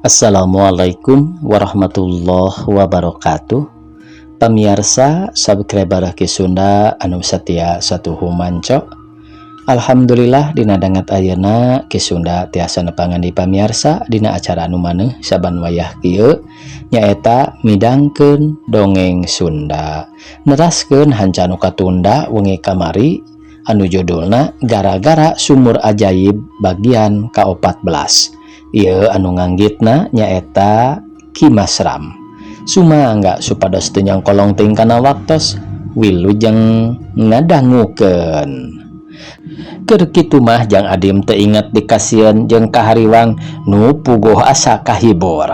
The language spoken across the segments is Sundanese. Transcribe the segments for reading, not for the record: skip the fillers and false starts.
Assalamualaikum warahmatullahi wabarakatuh. Pemirsa subscriber Ki Sunda anu setia satuhu manco, Alhamdulillah, dina danget ayeuna Ki Sunda tiasa nepangan di pamiarsa dina acara anu maneh saban wayah kieu, nyaeta midangkeun dongeng Sunda, neraskeun hanca nu katunda wengi kamari anu judulna Gara-gara Sumur Ajaib bagian ka-14. Ieu anu nganggitna nyaeta Ki Masram. Sumangga supados teu nyangkolong teuing kana waktos, wilujeng ngadangukeun. Keur kitu mah Jang Adim teu inget dikasieun jeung kahariwang nu puguh asa kahibur.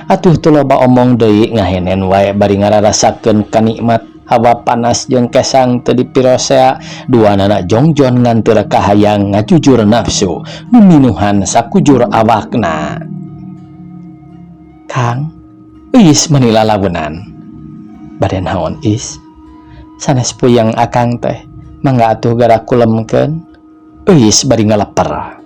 Atuh teu loba omong deui, ngahenen wae bari ngararasakeun kanikmat hawa panas jeung kesang teu dipirosea. Duanana jongjon ngan teu kahayang ngajujur nafsu nu minuhan sakujur awakna. Kang, Is meuni lalaunan. Bade naon, Is? Sanes puyeng akang teh, mangga atuh geura kulemkeun. Is bari ngaleper.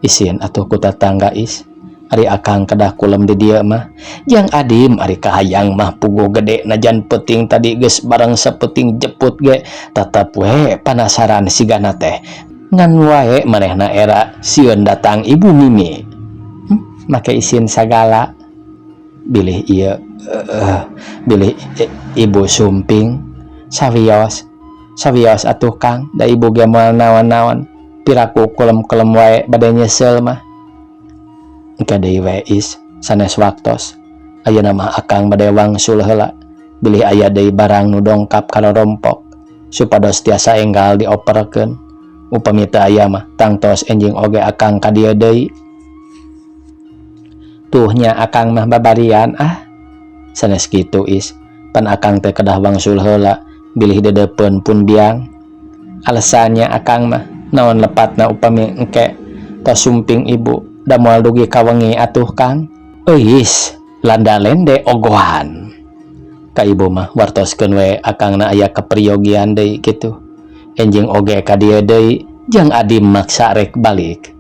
Isin atuh ku tatangga, Is. Ari akang kedah kulem di dieu mah. Jang Adim ari kahayang mah puguh gede, najan peuting tadi geus bareng sapeuting jeput ge tetep we panasaran sigana teh. Ngan wae manehna era sieun datang Ibu Mimi. Make isin sagala. Bilih ieu bilih ibu sumping sawios sawios atuh, Kang, da ibu ge moal naon-naon, piraku kulem-kulem wae bade nyesel mah. Engke deui we, Is, sanes waktos ayeuna mah. Akang bade wangsul heula, bilih aya deui barang nu dongkap ka rorompok supados tiasa enggal dioperkeun. Upami teu aya mah tangtos enjing oge akang ka dieu deui. Tuh nya, akang mah babarian ah. Sanes kitu, Is, pan akang teh kedah wangsul heula, bilih dedeupeun pun biang. Alasannya akang mah naon lepatna upami engke tos sumping ibu, da moal dugi ka wengi atuh, Kang. Euis landa lende ogohan ka ibu mah, wartoskeun we akangna aya kaperyogian deui kitu, enjing oge ka dieu deui. Jang Adim maksa rek balik.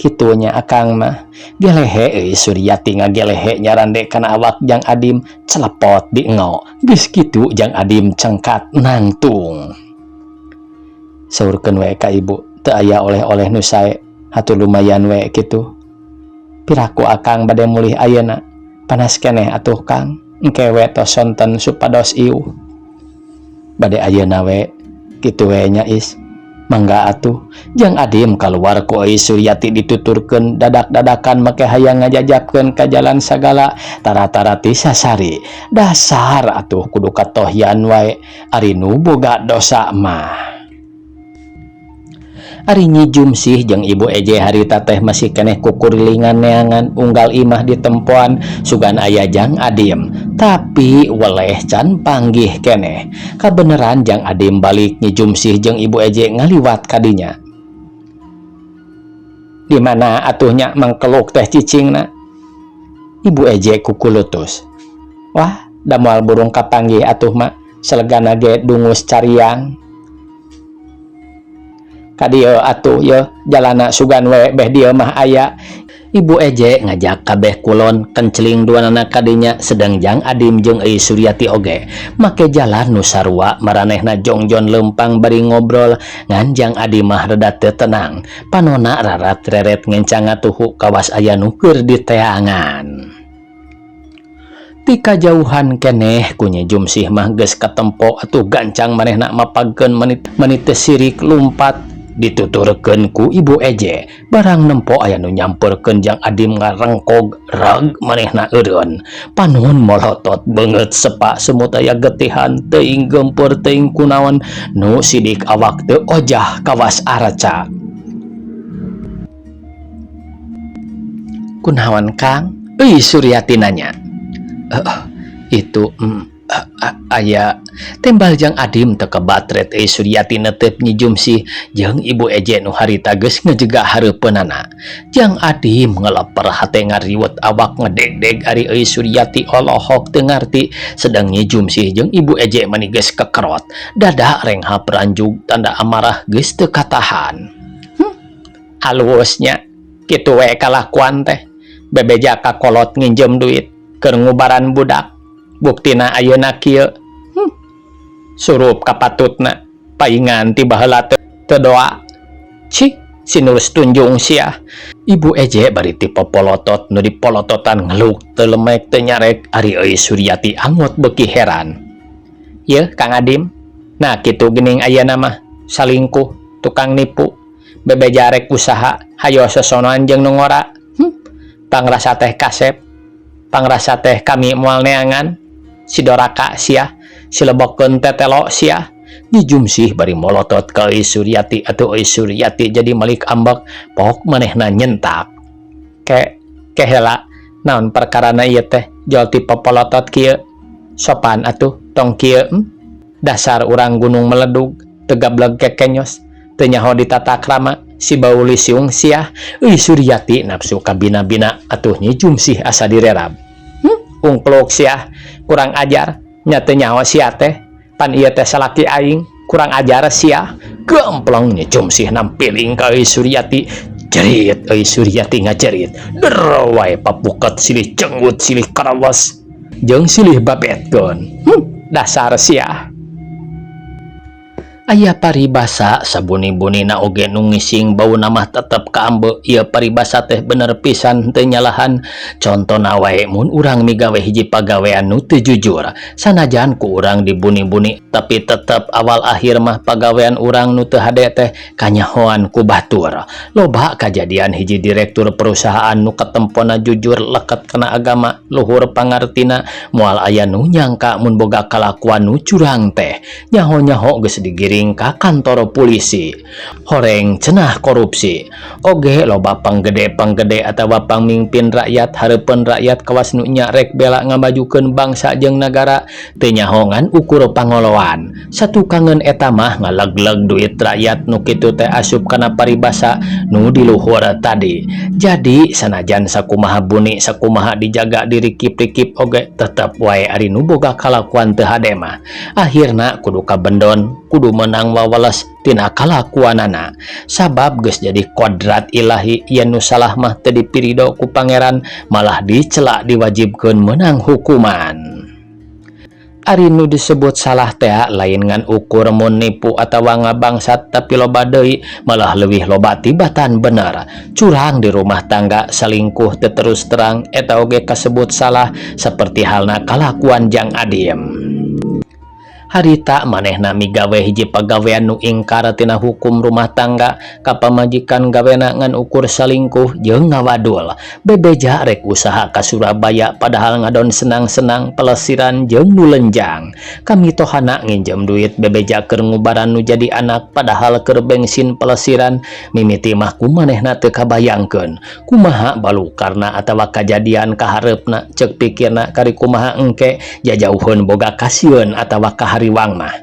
Kitu nya, akang mah gelehe euy. Suryati ngagelehe nyarande kana awak Jang Adim, celepot diengo. Geus kitu Jang Adim cengkat nangtung. Saurkeun we ka ibu teu aya oleh-oleh nu sae, hatur lumayan we kitu. Piraku akang bade mulih ayeuna? Panas keneh atuh, Kang. Engke we tos sonten supados iuh. Bade ayeuna we. Kitu we nya, Is. Mangga atuh. Jang Adim kaluar ku euy Suryati dituturkeun dadak-dadakan make hayang ngajajapkeun ka jalan sagala tara-tara ti sasari. Dasar atuh kudu katohyan wae ari nu boga dosa mah. Ari Nyi Jumsih jeung Ibu Eje harita teh masih keneh kukurilingan neangan unggal imah di tempoan sugan aya Jang Adim, tapi weleh can panggih keneh. Kabeneran Jang Adim balik, Nyi Jumsih jeung Ibu Eje ngaliwat kadinya. Di mana atuhnya mangkeluk teh cicingna? Ibu Eje kukulutus. Wah, da moal burung kapanggih atuh mah, selegana ge dungus cariang. Ka dieu atuh ye jalana, sugan we beh dieu mah aya. Ibu Eje ngajak kabeh kulon kenceling duanana kadinya, sedang Jang Adim jeung euy Suryati oge make jalan nu sarua. Maranehna jongjon lempang bari ngobrol, ngan Jang Adim mah reda teu tenang, panona rarat reret ngencang ngatuhu kawas aya nu keur diteangan. Ti kajauhan keneh ku Nyi Jumsih mah geus katempo atuh gancang manehna mapagkeun menit menit teu sirik lumpat. Dituturkeun ku Ibu Eje, barang nempo aya nu nyamperkeun, Jang Adim ngarengkog rag, manehna eureun, panon molotot, beungeut sepa semut aya getihan, teuing geumpeur teuing kunaon nu sidik awak teu ojah kawas arca. Kunaon, Kang? Euy Suryati nanya. Itu aya tembal Jang Adim teu kebatret. Euy Suryati netep Nyi Jumsih jeung Ibu Eje nu harita geus ngejega hareupeunana. Jang Adim ngeleper, hate ngariwet, awak ngedegdeg, ari euy Suryati olohok teu ngarti, sedang Nyi Jumsih jeung Ibu Eje mani geus kekerot, dada renghap ranjug tanda amarah geus teu katahan. Halusnya kitu we kalakuan teh. Bebeja ka kolot nginjem duit keur ngubaran budak. Buktina ayeuna kieu. Surup kapatutna paingan ti baheula teu doa. Cih, si Nurus Tunjung sia. Ibu Eje bari ti popolotot nu dipolototan ngeluk teu lemek teu nyarek ari euy Suryati angot beuki heran. Yeuh Kang Adim, nah kitu geuning ayeuna mah salingkuh, tukang nipu, bebeja rek usaha hayo sosonoan jeung nu ngora. Pangrasa teh kasep, pangrasa teh kami moal neangan, si doraka sia, si lebokeun tetelo sia. Nyi Jumsih bari molotot ka Euy Suryati atuh Euy Suryati jadi malik ambek pok manehna nyentak. Ke kehela naon perkarana ieu teh jol ti popolotot kieu. Sopan atuh tong kieu. Dasar urang gunung meledug teu gableg kekenyos teu nyaho ditata krama si bau lisiung sia. Euy Suryati nafsu kabina-bina atuh Nyi Jumsih asa direrab. Ungkluk sia kurang ajar nya teu nyaho sia teh. Pan ieu teh salaki aing kurang ajar sia. Gemplong Nyi Jumsih nampiling ka Euy Suryati. Jerit Euy Suryati ngajerit. Der wae papuket silih jenggut silih karawas jeung silih babetkeun. Dasar sia. Aya paribasa sabuni-bunina oge nu ngising bauna mah tetep kaambe. Ieu paribasa teh bener pisan teu nyalahan. Contona wae mun urang migawe hiji pagawean nu teu jujur, sanajan ku urang dibuni-buni tapi tetep awal akhir mah pagawean urang nu teu hade teh kanyahoan ku batur. Loba kajadian hiji direktur perusahaan nu katempona jujur leket kana agama luhur pangartina moal aya nu nyangka mun boga kalakuan nu curang teh. Nyaho-nyaho geus digiring ka kantor polisi horeng cenah korupsi. Oge loba panggede-panggede atawa pangmingpin rakyat hareupeun rakyat kawas nu nya rek bela ngamajukeun bangsa jeung nagara teu nyaho ngan ukur pangoloan. Satukangeun eta mah ngalegleg duit rakyat nu kitu teh asup kana paribasa nu di luhur tadi. Jadi sanajan sakumaha buni sakumaha dijaga dirikip-rikip oge tetep wae ari nu boga kalakuan teu hade mah akhirna kudu kabendon kudu menang waweles tina kalakuanana. Sabab geus jadi kodrat ilahi yen nu salah mah teu dipirido ku pangeran malah dicela diwajibkeun menang hukuman. Ari nu disebut salah teh lain ngan ukur mun nipu atawa ngabangsat tapi loba deui malah leuwih loba tibatan bener. Curang di rumah tangga selingkuh teu terus terang eta oge kasebut salah seperti halna kalakuan Jang Adim. Harita manehna migawe hiji pagawean nu ingkar tina hukum rumah tangga ka pamajikan gawena ngan ukur salingkuh jeung ngawadul. Bebeja rek usaha ka Surabaya padahal ngadon senang-senang pelesiran jeung nu lenjang. Kamitohana nginjem duit bebeja keur ngubaran nu jadi anak padahal keur bensin pelesiran mimiti mah ku manehna teu kabayangkeun. Kumaha balukarna atawa kajadian kahareupna ceuk pikirna kari kumaha engke jajauheun boga kasieun atawa kahariwang mah.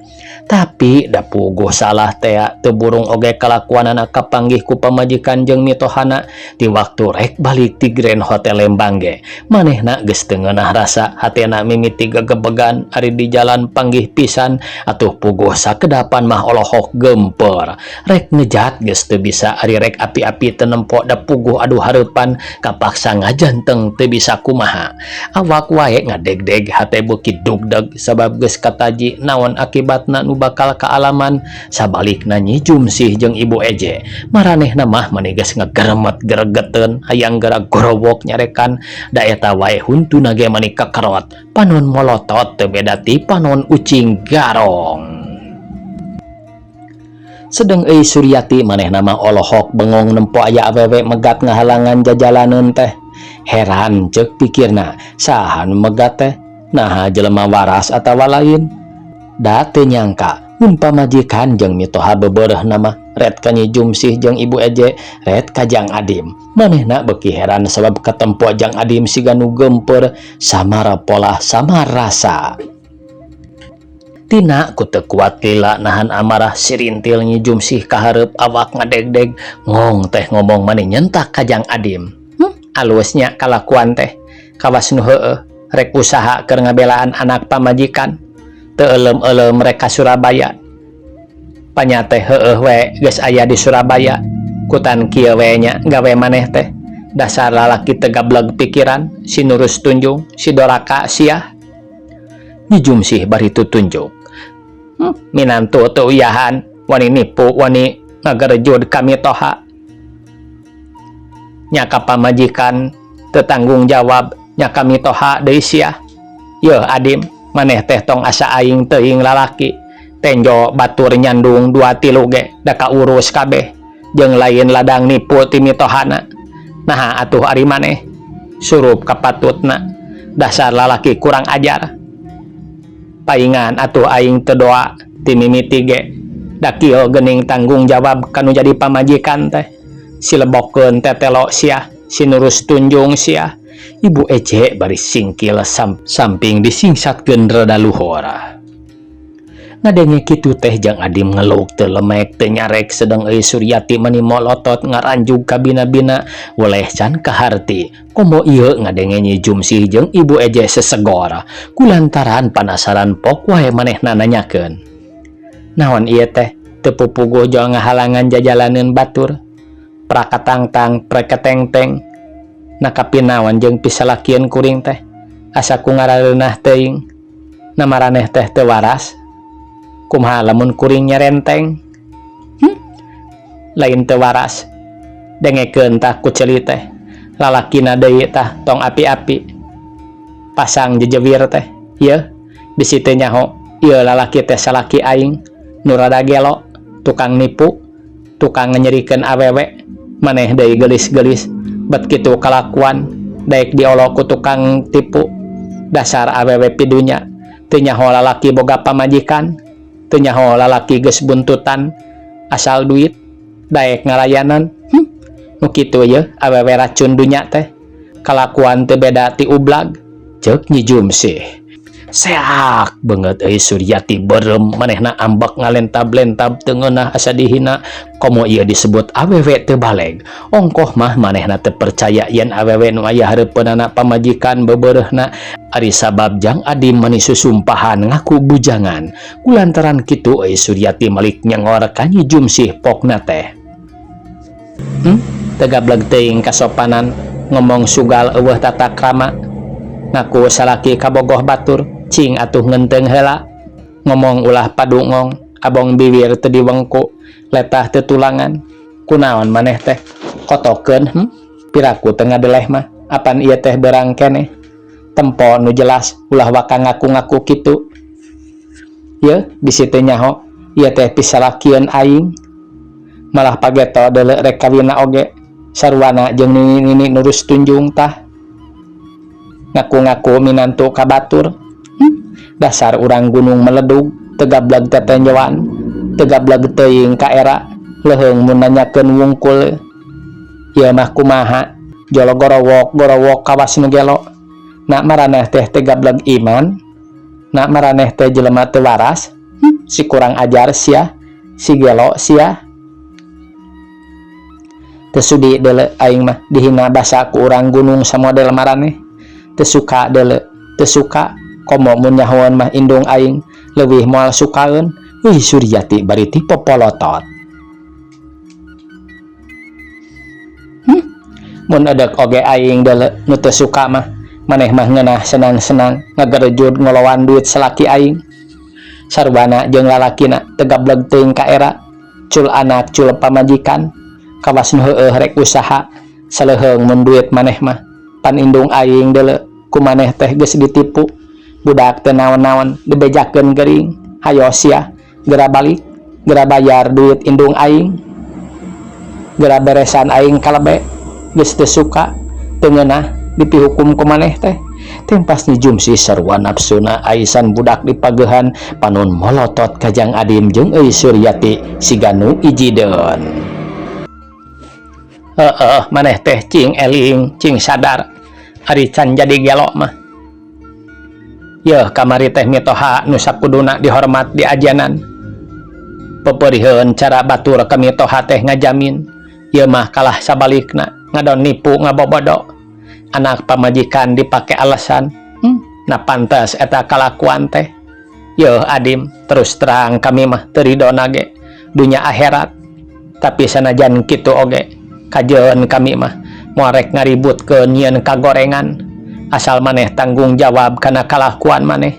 Tapi da puguh salah tea teu burung oge kalakuanana kapanggih ku pamajikan jeung mitohana di waktu rek balik ti Grand Hotel Lembang ge. Manehna geus teu ngeunah rasa hatena mimiti gegebegan ari di jalan panggih pisan atuh puguh sakedapan mah olohok gemper. Rek ngejat geus teu bisa ari rek api-api teu nempo da puguh aduh hareupan kapaksa ngajanteng teu bisa kumaha. Awak wae ngadegdeg hate beuki dugdeg sabab geus kataji naon akibatna nu bakal kaalaman. Sabalikna Nyi Jumsih jeung Ibu Eje maranehna mah mani geus ngageremet geregeteun hayang geura gorowok nyarekan da eta wae huntuna ge mani kakerot panon molotot teu beda ti panon ucing garong. Sedeng euy Suryati manehna mah olohok bengong nempo aya awewe megat ngahalangan jajalaneun teh. Heran ceuk pikirna saha nu megat teh naha jelema waras atawa lain. Da teu nyangka mun pamajikan jeung mitoha bebereuhna mah ret ka Nyi Jumsih jeung Ibu Eje ret ka Jang Adim. Manehna beuki heran sabab katempo Jang Adim siga nu geumpeur samara polah sama rasa. Tina ku teu kuat lila nahan amarah sirintil Nyi Jumsih kahareup awak ngadegdeg ngong teh ngomong mani nyentak ka Jang Adim. Alusnya kalakuan teh kawas nu heueuh rek usaha keur ngabelaan anak pamajikan teu eulem-eulem rek ka Surabaya. Panya teh heueuh we geus aya di Surabaya kutan kieu we nya gawe maneh teh. Dasar lalaki teu gableg pikiran, si nurus tunjung, si doraka sia. Nyi Jumsih bari tutunjuk. Minantu teu uyahan, wani nipu, wani ngagerejud ka mitoha. Nya ka pamajikan teu tanggung jawab, nya ka mitoha deui sia. Yeuh Adim, maneh teh tong asa aing teuing lalaki. Tenjo batur nyandung dua tilu ge da kaurus kabeh jeung lain ladang nipu ti mitohana. Naha atuh ari maneh surup kapatutna dasar lalaki kurang ajar. Paingan atuh aing teu doa ti mimiti ge da kieu geuning tanggung jawab kanu jadi pamajikan teh. Silebokeun tetelo sia, si nurus tunjung sia. Ibu Ece bari singkil samping disingsatkeun rada luhur. Ngadenge kitu teh Jang Adim ngeluk teu lemek teu nyarek sedeng euy Suryati mani molotot ngaranjug ka bina-bina weleh can kaharti. Komo ieu ngadenge Nyi Jumsih jeung Ibu Ece sesegor kulantaran panasaran pok wae manehna nanyakeun. Naon ieu teh teu pupuguh jol ngahalangan jajalaneun batur. Prakatangtang preketengteng. Nakapi naon jeung pisalakieun kuring teh asa ku ngarareunah teuing. Na maraneh teh teu waras. Kumaha lamun kuring nyerenteng? Lain teu waras. Dengekeun tah ku ceuli teh. Lalakina deui tah tong api-api. Pasang jejewir teh. Yeuh, bisi teu nyaho ieu lalaki teh salaki aing nu rada gelo, tukang nipu, tukang nyerikeun awewe, maneh deui geulis-geulis, bet kitu kalakuan, daek diolo ku tukang tipu. Dasar awewe pidunya, teu nyaho lalaki boga pamajikan, teu nyaho lalaki geus buntutan, asal duit, daek ngalayanan. Nu kitu yeuh awewe racun dunya teh. Kalakuan teu beda ti ublag, ceuk Nyi Jumsih. Seak beungeut euy Suryati beureum manehna ambek ngalentab-lentab teu ngeunah asa dihina komo ieu disebut awewe teu baleg. Ongkoh mah manehna teu percaya yen awewe nu aya hareupeunana pamajikan bebereuhna ari sabab Jang Adim mani susumpahan ngaku bujangan. Kulantaran kitu euy Suryati malik nyengor ka Nyi Jumsih pokna teh. Teu gableg teuing kasopanan ngomong sugal eueuh tata krama ngaku salaki kabogoh batur cing atuh ngenteung heula ngomong ulah padungong abong biwir teu diwengku letah teu tulangan kunaon maneh teh kotokeun piraku teu ngadeleh mah apan ieu teh beurang keneh tempo nu jelas ulah waka ngaku-ngaku kitu yeuh bisi teu nyaho ieu teh pisalakieun aing malah pageto deuleu rek kawinna oge sarwana jeung nini-nini nurus tunjung tah ngaku-ngaku minantu ka batur. Dasar urang gunung meledug teu gableg tetenjoan teu gableg teuing ka era leuheung mun nanyakeun wungkul ieu mah kumaha jolo gorowok gorowok kawas nu gelo nak maraneh teh teu gableg iman nak maraneh teh jelema teu waras. Si kurang ajar sia, si gelo sia. Teu sudi deuleu aing mah dihina basa ku urang gunung samodel maraneh. Teu suka deuleu, teu suka komo mun nyahoan mah indung aing leuwih moal sukaeun. Euy Suryati bari ti popolotot. Mun edek oge aing deuleu nu teu suka mah maneh mah ngeunah senang-senang ngagerejud ngolowan duit salaki aing. Sarwana jeung lalakina teu gableg teuing ka era cul anak cul pamajikan kawas nu heueuh rek usaha saleuheung mun duit maneh mah pan indung aing deuleu ku maneh teh geus ditipu budak teu naon-naon dibejakeun gering hayo sia geura balik geura bayar duit indung aing geura beresan aing kalebe geus teu suka teu ngeunah dipihukum ku maneh teh. Tempas Nyi Jumsih sarua nafsuna aisan budak dipagehan panon molotot ka Jang Adim jeung euy Suryati siga nu ijideun. Heeh maneh teh cing eling cing sadar ari can jadi gelo mah. Yeuh kamari teh mitoha nu sakuduna dihormat di ajanan. Peperiheun cara batur ka mitoha teh ngajamin ieu mah kalah sabalikna ngadon nipu ngabobodo. Anak pamajikan dipake alasan. Na pantes eta kalakuan teh. Yeuh Adim terus terang kami mah teu ridho nage dunya akhirat. Tapi sanajan kitu oge kajeun kami mah Moal rek ngaributkeun nyieun kagorengan. Asal maneh tanggung jawab kana kalakuan maneh.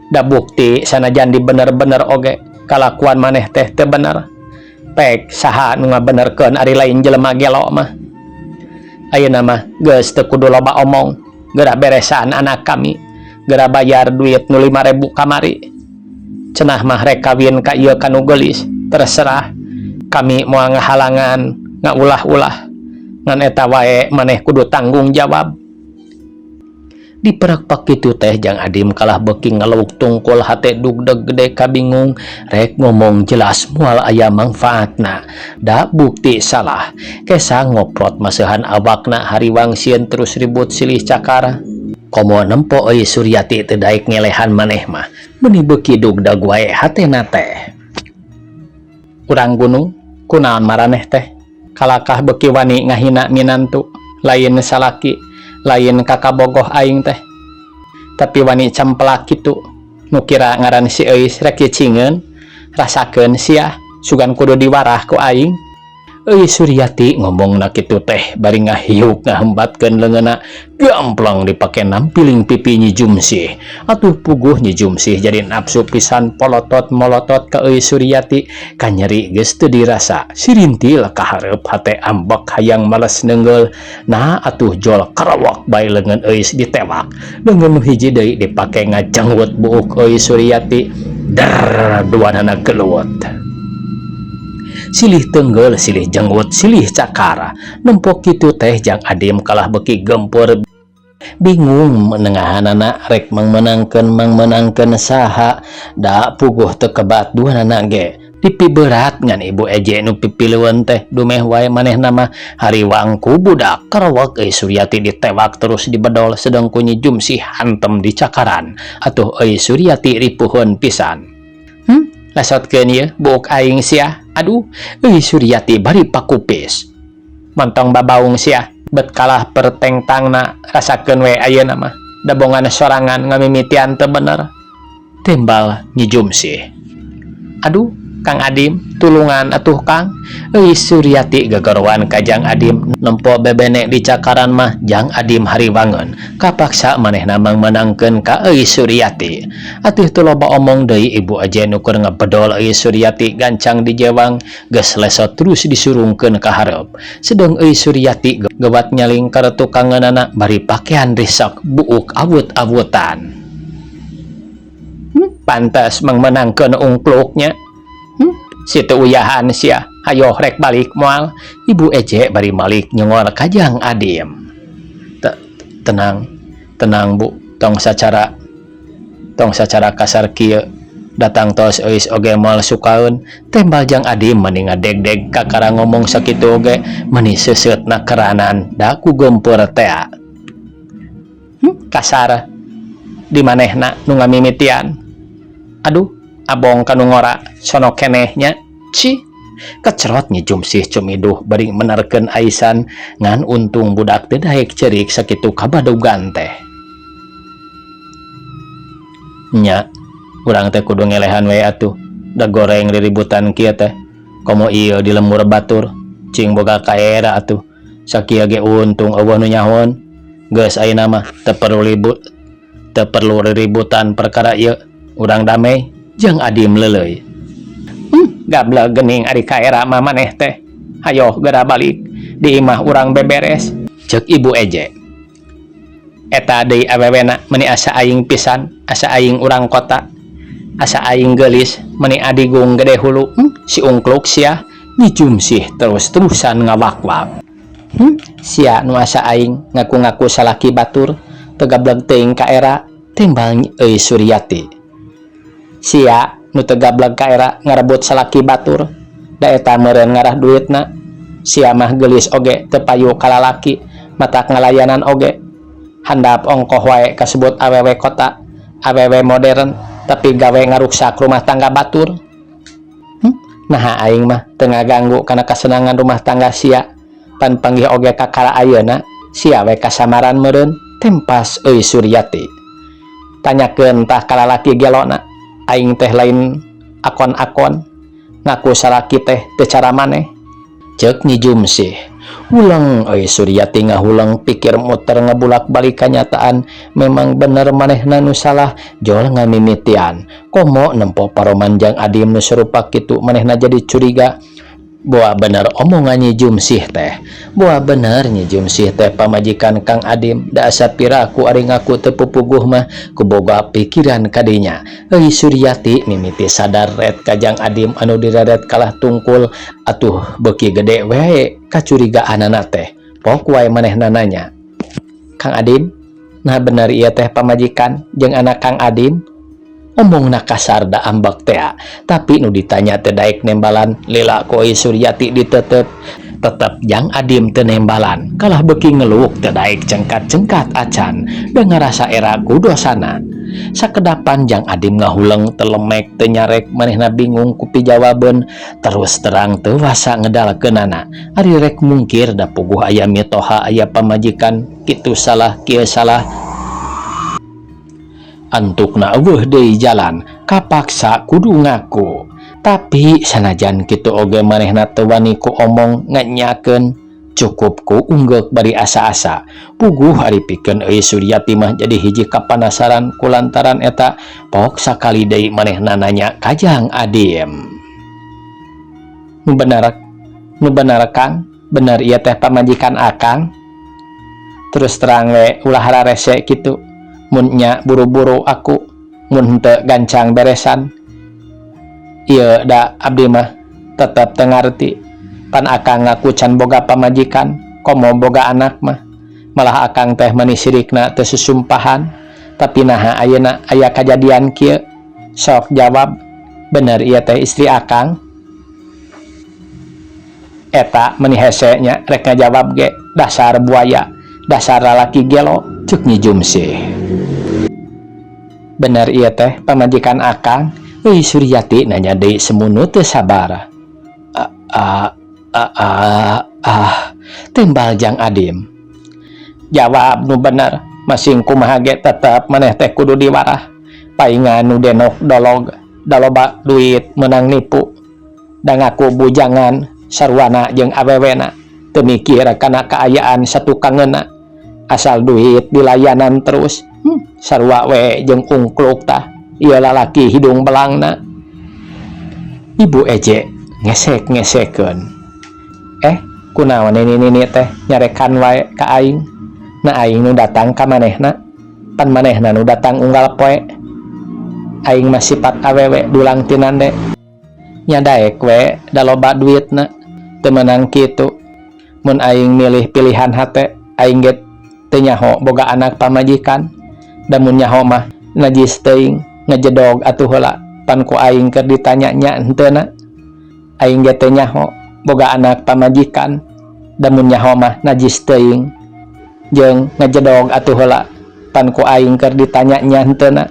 Da bukti sanajan dibener-bener oge kalakuan maneh teh teu bener. Pek saha nu ngabenerkeun ari lain jelema gelo mah. Ayeuna mah geus teu kudu loba omong, geura beresan anak kami, geura bayar duit nu 5000 kamari. Cenah mah rek kawin ka ieu ka nu geulis, terserah. Kami moal ngahalangan ngaulah-ulah. Ngan eta wae maneh kudu tanggung jawab. Diperak-pak kitu teh Jang Adim kalah beuki ngalewuk tungkul hate dugdeg gede kabingung rek ngomong jelas moal aya mangfaatna da bukti salah kesa ngoprot maseuhan awakna hariwang sieun terus ribut silih cakar komo nempo euy Suryati teu daek ngelehan maneh mah meuni beuki dugdeg wae hatena teh. Urang gunung kunaon maraneh teh kalakah beuki wani ngahina minantu lain salaki lain kakabogoh aing teh tapi wani campelak kitu nu kira ngaran si Euis rek cicingeun rasakeun sia sugan kudu diwarah ku aing. Euy Suryati ngomongna kitu teh bari ngahiuk ngahembatkeun leungeunna gamplang dipake nampiling pipi Nyi Jumsih atuh puguh Nyi Jumsih jadi nafsu pisan polotot molotot ka Euy Suryati kanyeri geus teu dirasa sirintil ka hareup hate ambek hayang males neunggeul nah atuh jol karawak bae leungeun Euis ditewak leungeun nu hiji deui dipake ngajangwut buuk Euy Suryati der duanana gelut. Silih tenggel, silih jenggut, silih cakar. Nempok kitu teh Jang Adim kalah beuki gempur bingung menengahanana rek mangmenangkeun mangmenangkeun saha da puguh teu kebat duanana ge dipiberat ngan ibu eje nu pipilueun teh dumeh wae manehna mah hariwang ku budak karawak euy Suryati ditewak terus dibedol sedeng ku Nyi Jumsih hantem di cakaran atuh euy Suryati ripuheun pisan. Lesotkeun ieu buuk aing sia. Aduh, euy Suryati bari pakupis. Montong babaung sia, bet kalah pertengtangna rasakeun we ayeuna mah. Dabongan sorangan ngamimitian teu bener. Tembal Nyi Jumsih. Aduh, Kang Adim, tulungan atuh Kang. Euy Suryati gagaroan ka Jang Adim nempo bebene di cakaran mah Jang Adim hariwangeun. Kapaksa manehna mangmenangkeun ka Euy Suryati. Atuh teu loba omong deui ibu aja nu keur ngebedol Euy Suryati gancang dijewang geus lesot terus disurungkeun ka hareup. Sedeng Euy Suryati gewat nyaling ka tukangeunana bari pakean risak buuk awut-awutan. Pantes mangmenangkeun ungkluknya. Situ uyahan sia, hayo rek balik moal. Ibu Ece bari malik nyengor ka Jang Adim. Tenang, tenang bu, tong sacara kasar kieu. Datang tos euis oge moal sukaeun. Tembal Jang Adim mani ngadeg-deg kakara ngomong sakitu oge mani seuseutna keranan da ku gempur tea. Kasar di manehna nu ngamimitian. Aduh, abong kanu ngora sono keneh nya. Ci kecerot Nyi Jumsih cumiduh bari menerkeun aisan ngan untung budak teu daek cerik sakitu kabadugan teh. Nya urang teh kudu ngelehan we atuh da goreng riributan kieu teh komo ieu di lemur batur cing boga kaera atuh sakieu ge untung eueuh nu nyahoeun geus ayeuna mah teu perlu ribut teu perlu riributan perkara ieu urang damai. Jang Adim leuleuy. Gablek geuning ari kaera mah maneh teh. Hayoh geura balik di imah urang beberes. Ceuk Ibu Eje. Eta deui awewena meuni asa aing pisan, asa aing urang kota. Asa aing geulis meuni adigung gede hulu. Si ungkluk sia Nyi Jumsih terus-terusan ngawak-wak. Sia nu asa aing ngaku-ngaku salaki batur teu gablek teuing kaera timbal euy Suryati. Sia nu teu gablek kaera ngarebut salaki batur da eta meureun ngarah duitna. Sia mah geulis oge teu payu ka lalaki matak ngalayanan oge handap ongkoh wae kasebut awewe kota awewe modern tapi gawe ngaruksak rumah tangga batur. Naha aing mah teu ngaganggu kana kasenangan rumah tangga sia pan panggih oge kakara ayeuna sia we kasamaran meureun tempas euy Suryati. Tanyakeun tah ka lalaki gelona aing teh lain akon-akon ngaku salaki teh teu cara maneh. Ceuk Nyi Jumsih. Huleng euy Suryati ngahuleng pikir muter ngabulak-balik kanyataan memang bener manehna nu salah jol ngamimitian. Komo nempo paroman Jang Adim nu sarupa kitu manehna jadi curiga. Boa bener omongan Nyi Jumsih teh. Boa bener Nyi Jumsih teh pamajikan Kang Adim da asa piraku ari ngaku teu pupuguh mah kuboga pikiran kadinya. Euy Suryati mimiti sadar ret ka Jang Adim anu direret kalah tungkul atuh beuki gede we kacurigaanana teh. Pok wae manehna nanya. Kang Adim, nah bener ieu teh pamajikan jeung anak Kang Adim? Omongna kasar da ambek tea, tapi nu ditanya teu daek nembalan lila ku Euy Suryati ditetep. Tetep Jang Adim teu nembalan, kalah beuki ngeluk teu daek cengkat-cengkat acan da ngarasa era ku dosana. Sakedapan Jang Adim ngahuleng teu lemek teu nyarek manehna bingung ku pijawabeun terus terang teu wasa ngedalkeunana. Ari rek mungkir da puguh aya mitoha aya pamajikan kitu salah kieu salah. Antukna euweuh deui jalan, kapaksa kudu ngaku. Tapi sanajan kitu oge manehna teu wani ku omong ngenyakeun, cukup ku unggeuk bari asa-asa. Puguh ari pikeun euy Suryati mah jadi hiji kapanasaran kulantaran eta pok sakali deui manehna nanya ka Jang Adim. Nu bener, nu bener Kang, bener ieu teh pamajikan Akang? Terus terang we ulah hararese kitu. Mun nya buru-buru aku, mun henteu gancang beresan. Ieu da abdi mah tetep teu ngarti. Pan Akang ngaku can boga pamajikan, komo boga anak mah. Malah Akang teh mani sirikna teu susumpahan. Tapi naha ayeuna aya kajadian kieu? Sok jawab, bener ieu teh istri Akang? Eta meni hese nya rek ngajawab ge, dasar buaya, dasar lalaki gelo, ceuk Nyi Jumsih. Bener ieu teh pamajikan Akang? Euy Suryati nanya deui semunu teu sabar. A a a a ah, tembal Jang Adim. Jawab nu bener, masing kumaha ge tetep maneh teh kudu diwarah. Paingan nu denok dolog, da loba duit meunang nipu. Da ngaku bujangan sarwana jeung awewena, teu mikir kana kaayaan satukangeunna. Asal duit dilayanan terus, sarua we jeung ungkluk tah, ieu lalaki hidung belangna. Ibu Ece ngesek-ngesekeun. Eh, kunaon nini-nini teh nyarekan wae ka aing? Na aing nu datang ka manehna, pan manehna nu datang unggal poe. Aing mah sifat awewe dulang tinande. Nya daek we da loba duitna, teu meunang kitu. Mun aing milih pilihan hate, aing ge teu nyaho boga anak pamajikan. Da mun nyaho mah najis teuing, ngejedog atuh heula pan ku aing keur ditanya nya henteu na. Aing ge teu nyaho boga anak pamajikan. Da mun nyaho mah najis teuing jeung ngejedog atuh heula pan ku aing keur ditanya nya henteu na.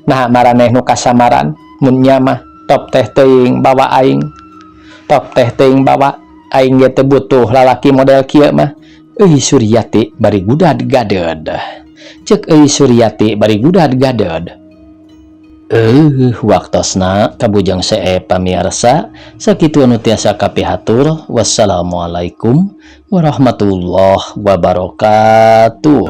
Nah maraneh nu kasamaran mun nya mah top teh teuing bawa aing. Top teh teuing bawa aing ge teu butuh lalaki model kieu mah. Euy Suryati bari gudad gadeud. Ceuk euy Suryati bari gudad gadeud. Waktosna kabujang seep pamiarsa sakitu anu tiasa kapihatur. Wassalamualaikum warahmatullahi wabarakatuh.